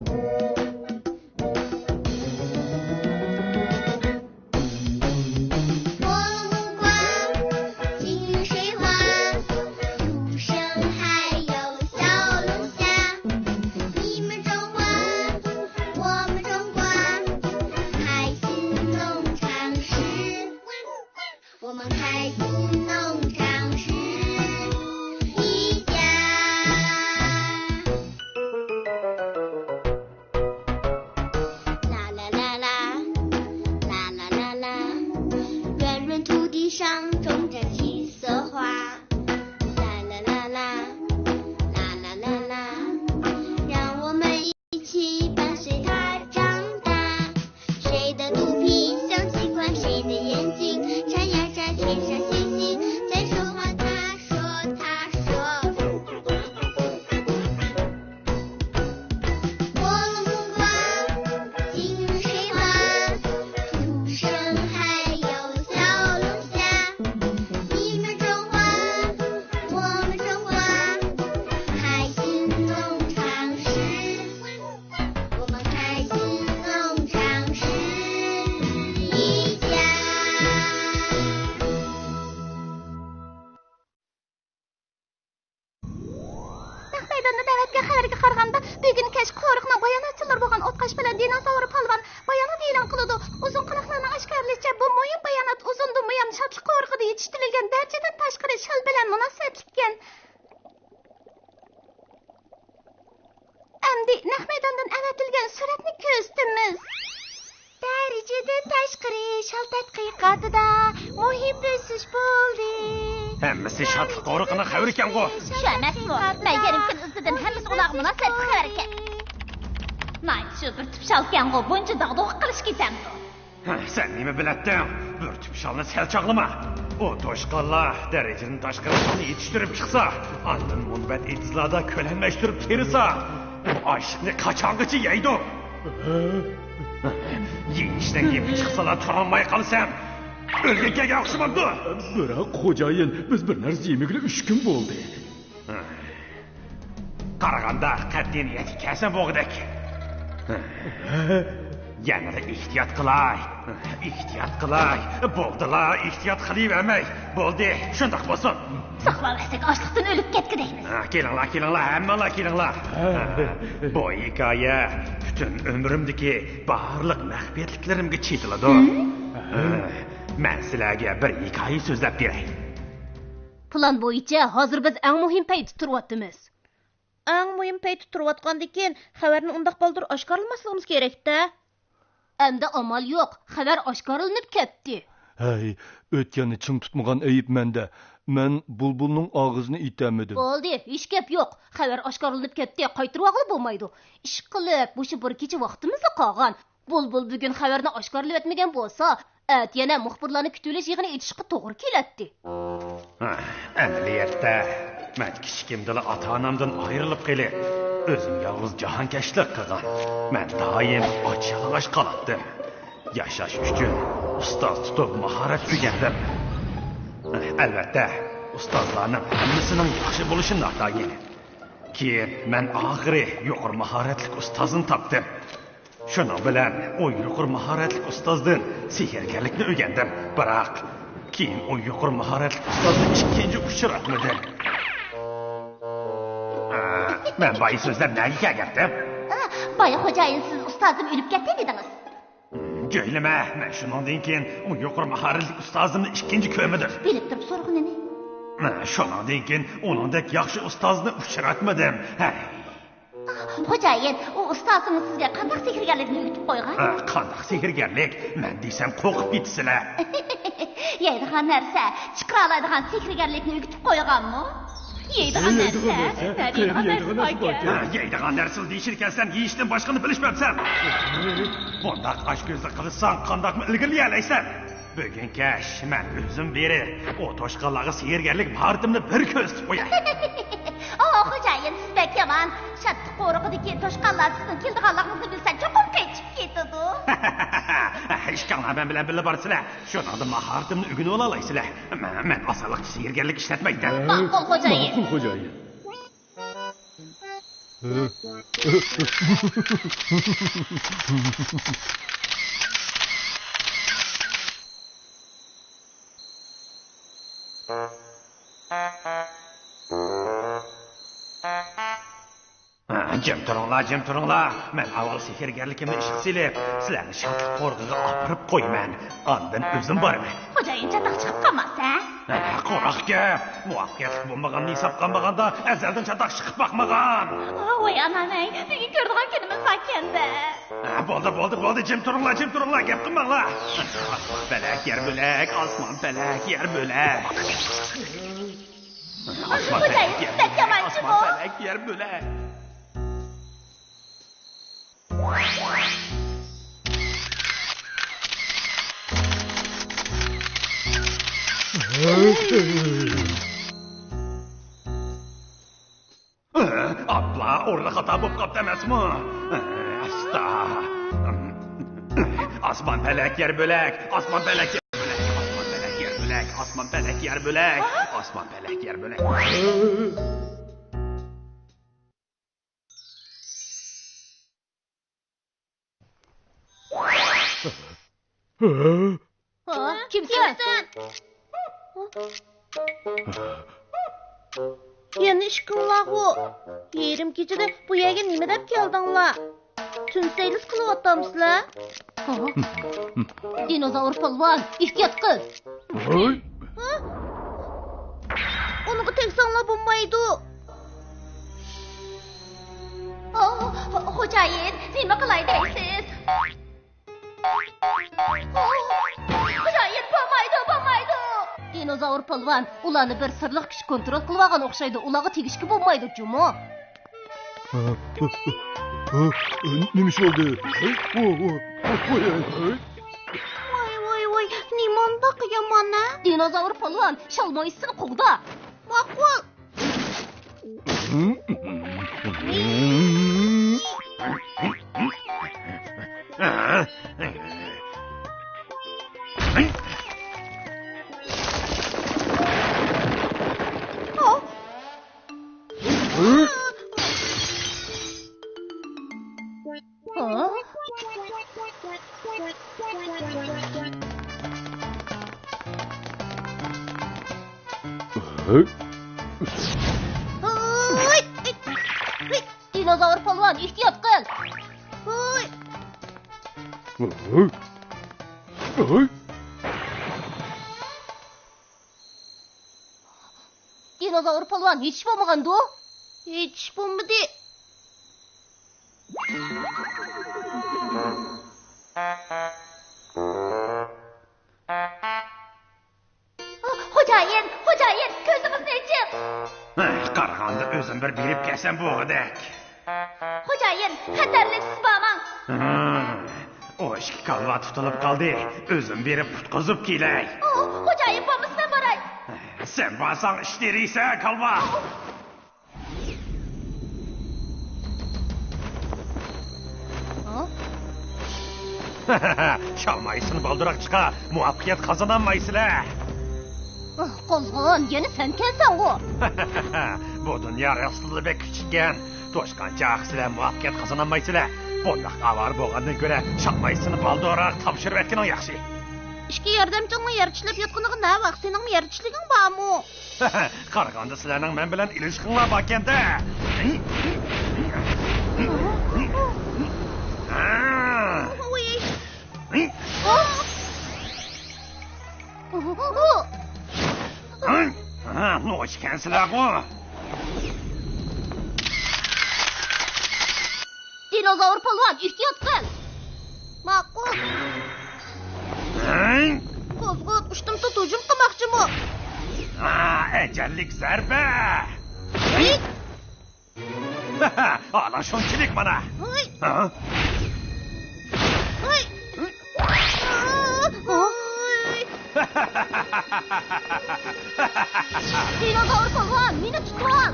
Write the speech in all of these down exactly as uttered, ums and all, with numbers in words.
拨弄木瓜，听雨水花，树上还有小龙虾。你们种花，我们种瓜，开心农场是，我们开心农场是一家。啦啦啦啦，啦啦啦啦，圆润土地上种着七色花。啦啦啦啦，啦啦啦啦，让我们一起伴随它长大。谁的肚皮像鸡冠，谁的眼睛眨呀眨，谁傻兮兮，谁说话他说他说。 拨弄木瓜，听雨水花，树上还有小龙虾。你们种花，我们种瓜，开心农场是，我们开心农场是一家。 نەق مەيداندا دەۋەتكەن خەۋەرگە قارىغاندا، بۈگۈن كەچ قورۇقنىڭ باياناتچىلىرى بولغان ئوتقاش بىلەن دىنوزاۋر پالۋان بايانات ئېلان قىلىدۇ. ئۇزۇن قۇلاقلارنىڭ ئاشكارىلىشىچە، بۇ مۇھىم بايانات ئۇزۇندىن بۇيان شادلىق قورۇقىدا يېتىشتۈرۈلگەن دەرىجىدىن تاشقىرى شال بىلەن مۇناسىۋەتلىككەن. ئەمدى نەق مەيداندىن ئەۋەتىلگەن سۈرەتنى كۆرسىتىمىز. دەرىجىدىن تاشقىرى شال تەتقىقاتىدا مۇھىم بۆسۈش بولدى. ھەممىسى شادلىق قورۇقىنىڭ خەۋىرى ئىكەنغۇ؟ شۇ ئەمەسمۇ؟ مەن يېرىم كۈن ئىزدىدىم، ھەممىسى ئۇلارغا مۇناسىۋەتلىك خەۋەر ئىكەن. ناھايىتى شۇ بىر تۈپ شالكەنغۇ، بۇنچە داغدۇغا قىلىش كېتەمدۇ؟ ھە، سەن نېمە بىلەتتىڭ؟ بىر تۈپ شالنى سەل چاغلىما. ئۇ توشقانلار دەرىجىدىن تاشقىرى شالنى يېتىشتۈرۈپ چىقسا، ئاندىن مۇنبەت ئېتىزلاردا كۆلەملەشتۈرۈپ تېرىسا، ئۇ ئاشلىقنى قاچانغىچە يەيدۇ؟ يېيىشنىڭ يېپى چىقسىلا تۇرالماي قالىسەن. ئۆلگەن كەلگەن ئوخشىمامدۇ؟ بىراق، خوجايىن، بىز بىر نەرسە يېمىگىلى ئۈچ كۈن بولدى. قارىغاندا قەتئىي نىيەتكە كەلسەم بولغۇدەك. يەنىلا ئېھتىيات قىلاي. ئېھتىيات قىلاي. بولدىلا، ئېھتىيات قىلىۋەرمەي. بولدى، شۇنداق بولسۇن. ساقلاۋەرسەك ئاشلىقتىن ئۆلۈپ كەتكۈدەك. ھە، كېلىڭلار، كېلىڭلار، ھەممىڭلار كېلىڭلار. بۇ ھېكايە پۈتۈن ئۆمرۈمدىكى بارلىق مەخپىيەتلىكلىرىمگە چېتىلىدۇ. مەن سىلەرگە بىر ھېكايە سۆزلەپ بېرەي. پىلان بويىچە ھازىر بىز ئەڭ مۇھىم پەيتتە تۇرۇۋاتىمىز. ئەڭ مۇھىم پەيتتە تۇرۇۋاتقاندىكىن، خەۋەرنى ئۇنداق بالدۇر ئاشكارىلىماسلىقىمىز كېرەكتە. ئەمدى ئامال يوق، خەۋەر ئاشكارىلىنىپ كەتتى. ھەي، ئۆتكەننى چىڭ تۇتمىغان ئەيىب مەندە. مەن بۇلبۇلنىڭ ئاغزىنى ئېتەلمىدىم. بولدى، ھېچ گەپ يوق. خەۋەر ئاشكارىلىنىپ كەتتى، قايتۇرۇۋالغىلى بولمايدۇ. ئىشقىلىپ، مۇشۇ بىر كېچە ۋاقتىمىزلا قالغان. بۇلبۇل بۈگۈن خەۋەرنى ئاشكارىلىۋەتمىگەن بولسا، ئەتە يەنە مۇخبىرلارنى كۈتۈۋېلىش يىغىنى ئېچىشقا توغرا كېلەتتى. ئەمەلىيەتتە، مەن كىچىكىمدىلا ئاتا-ئانامدىن ئايرىلىپ قېلىپ، ئۆزۈم يالغۇز جاھانكەشلىك قىلغان. مەن دائىم ئاچ-يالىڭاچ قالاتتىم. ياشاش ئۈچۈن ئۇستاز تۇتۇپ ماھارەت ئۆگەندىم. ئەلۋەتتە، ئۇستازلارنىڭ ھەممىسىنىڭ ياخشى بولۇشى ناتايىن. كېيىن مەن ئاخىرى يۇقىرى ماھارەتلىك ئۇستازنى تاپتىم. شۇنىڭ بىلەن ئۇ يۇقىرى ماھارەتلىك ئۇستازدىن سېھىرگەرلىكنى ئۆگەندىم. بىراق، كېيىن ئۇ يۇقىرى ماھارەتلىك ئۇستازنى ئىككىنچى ئۇچراتمىدىم. ئا، مەن بايا سۆزلەپ نەگە كەلگەنتىم؟ ئا، بايا خوجايىن، سىز ئۇستازىم ئۆلۈپ كەتتى دېدىڭىز. گۆيلىمە، مەن شۇنىڭدىن كېيىن ئۇ يۇقىرى ماھارەتلىك ئۇستازىمنى ئىككىنچى كۆرمىدىم. بىلىپ تۇرۇپ سورىغىنىنى. شۇنىڭدىن كېيىن ئۇنىڭدەك ياخشى ئۇستازنى ئۇچراتمىدىم. ھەي. خوجايىن، ئۇ ئۇستازىڭىز سىزگە قانداق سېھىرگەرلىكنى ئۆگىتىپ قويغان؟ ئا، قانداق سېھىرگەرلىك؟ مەن دېسەم قورقۇپ كېتىسىلەر. يەيدىغان نەرسە، چىقىرالايدىغان سېھىرگەرلىكنى ئۆگىتىپ قويغانمۇ؟ يەيدىغان نەرسە، نەدىيدىغان نەرسە باركەن؟ ھە، يەيدىغان نەرسىلا دېيىشىدىكەنسەن، يېيىشتىن باشقىنى بىلىشمەپسەن. بۇنداق ئاچكۆزلۈك قىلساڭ، قانداقمۇ ئىلگىرىلىيەلەيسەن؟ بۈگۈن كەچ مەن ئۆزۈم بېرىپ، ئۇ توشقانلارغا سېھىرگەرلىك ماھارىتىمنى بىر كۆرسىتىپ قوياي. ئاھ، خوجايىن، سىز بەك يامان. شادلىق قورۇقىدىكى توشقانلار سىزنىڭ كېلىدىغانلىقىڭىزنى بىلسە، چوقۇم قېچىپ كېتىدۇ. ئىككىڭلار مەن بىلەن بىللە بارىسىلەر. شۇنىڭدا ماھارىتىمنى ئۆگىنىۋالالايسىلەر. مەن، مەن ئاسانلىقچە سېھىرگەرلىك ئىشلەتمەيتتىم. ماقۇل، خوجايىن. ماقۇل، خوجايىن. جىم تۇرۇڭلار، جىم تۇرۇڭلار. مەن ئاۋۋال سېھىرگەرلىكىمنى ئىشقا سېلىپ، سىلەرنى شادلىق قورۇقىغا ئاپىرىپ قويىمەن. ئاندىن ئۆزۈم بارىمەن. خوجايىن، چاتاق چىقىپ قالماس، ھە؟ ھە، قۇراق گەپ. مۇۋەپپەقىيەتلىك بولمىغان ھېسابقا ئالمىغاندا، ئەزەلدىن چاتاق چىقىپ باقمىغان. ۋاي ئانام-ئەي، بۈگۈن كۆرىدىغان كۈنىمىز باركەن-دە. ھە، بولدى، بولدى، بولدى، جىم تۇرۇڭلار، جىم تۇرۇڭلار، گەپ قىلماڭلار. ئاسمان پەلەك، يەر بۆلەك، ئاسمان پەلەك، يەر بۆلەك. ئاسمان پەلەك، يەر بۆلەك، ئاسمان پەلەك، يەر بۆلەك. ئاپلا، ئورنى خاتا بولۇپ قاپتۇ ئەمەسمۇ؟ ئاستا. ئاسمان پەلەك، يەر بۆلەك، ئاسمان پەلەك، يەر بۆلەك، ئاسمان پەلەك، يەر بۆلەك، ئاسمان پەلەك، يەر بۆلەك، ئاسمان پەلەك، يەر بۆلەك. ھە؟ كىمسەن؟ يەنە ئىككىڭلارغۇ؟ يېرىم كېچىدە بۇ يەرگە نېمە دەپ كەلدىڭلار؟ تۈن سەيلىسى قىلىۋاتامسىلەر؟ دىنوزاۋر پالۋان، ئېھتىيات قىل! ھە؟ ئۇنىڭغا تەگسەڭلار بولمايدۇ. ئوھ، خوجايىن، نېمە قىلاي دەيسىز؟ ئوھ، خوجايىن، بولمايدۇ، بولمايدۇ. دىنوزاۋر پالۋان، ئۇلارنى بىر سىرلىق كۈچ كونترول قىلىۋالغان ئوخشايدۇ، ئۇلارغا تېگىشكە بولمايدۇ جۇمۇ. نېمە ئىش بولدى؟ ۋاي، ۋاي، ۋاي، نېمانداق يامان-ە؟ دىنوزاۋر پالۋان، شالمايسىنى قوغدا. ماقۇل. دىنوزاۋر پالۋان، ئېھتىيات قىل! دىنوزاۋر پالۋان، ھېچ ئىش بولمىغاندۇ؟ ھېچ ئىش بولمىدى. خوجايىن، خوجايىن، كۆزىڭىزنى ئېچىڭ! قارىغاندا ئۆزۈم بىر بېرىپ كەلسەم بولغۇدەك. خوجايىن، خەتەرلىك، سىز بارماڭ. ھە، ئۇ ئىككى كالۋا تۇتۇلۇپ قالدى. ئۆزۈم بېرىپ قۇتقۇزۇپ كېلەي. ئوھ، خوجايىن، بولمىسا مەن باراي. سەن بارساڭ ئىش تېرىيسەن، كالۋا. شالمايسىن بالدۇراقچىقا، مۇۋەپپەقىيەت قازانالمايسىلەر. قوزغىغان يەنە سەنكەنسەنغۇ. بۇ دۇنيا راستلا بەك كىچىككەن. توشقانچاق، سىلەر مۇۋەپپەقىيەت قازانالمايسىلەر. بۇنداق ئاۋارە بولغاندىن كۆرە، شالمايسىنى بالدۇرراق تاپشۇرۇۋەتكىنىڭ ياخشى. ئىككى ياردەمچىڭنىڭ يەر چىشلەپ ياتقىنىغا نە ۋاق، سېنىڭمۇ يەر چىشلىكىڭ بارمۇ؟ قارىغاندا سىلەرنىڭ مەن بىلەن ئېلىشقىڭلار باركەن-دە. ۋۇي. نوچىكەنسىلەرغۇ. دىنوزاۋر پالۋان، ئېھتىيات قىل! ماقۇل. قوزغۇت، ئۇشتۇمتۇت ھۇجۇم قىلماقچىمۇ؟ ئەجەللىك زەربە! ئانا شۇنچىلىك مانا. ھوي. ھا؟ ھوي. ھوي. دىنوزاۋر پالۋان، مېنى تۇتۇۋال.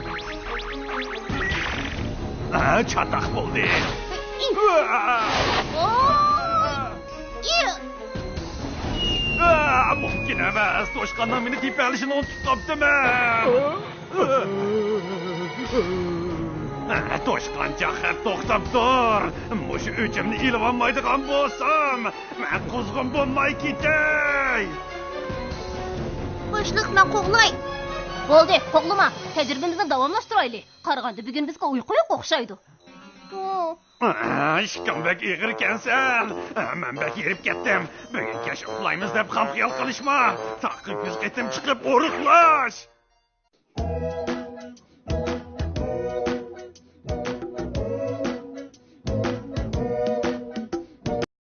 ھا، چاتاق بولدى. ئا، مۇمكىن ئەمەس، توشقاننىڭ مېنى تېپەلىشىنى ئۇنتۇپ قاپتىمەن. توشقانچاق خەپ توختاپ تۇر. مۇشۇ ئۆچۈمنى ئېلىۋالمايدىغان بولسام، مەن قۇزغۇن بولماي كېتەي. باشلىق، مەن قوغلاي. بولدى، قوغلىما. تەجرىبىمىزنى داۋاملاشتۇرايلى. قارىغاندا بۈگۈن بىزگە ئۇيقۇ يوق ئوخشايدۇ. ئىشىكىڭ بەك ئېغىركەنسەن. مەن بەك ھېرىپ كەتتىم. بۈگۈن كەچ ئۇخلايمىز دەپ خام خىيال قىلىشما. تاغقا كۈز قېتىم چىقىپ ئورۇقلاش.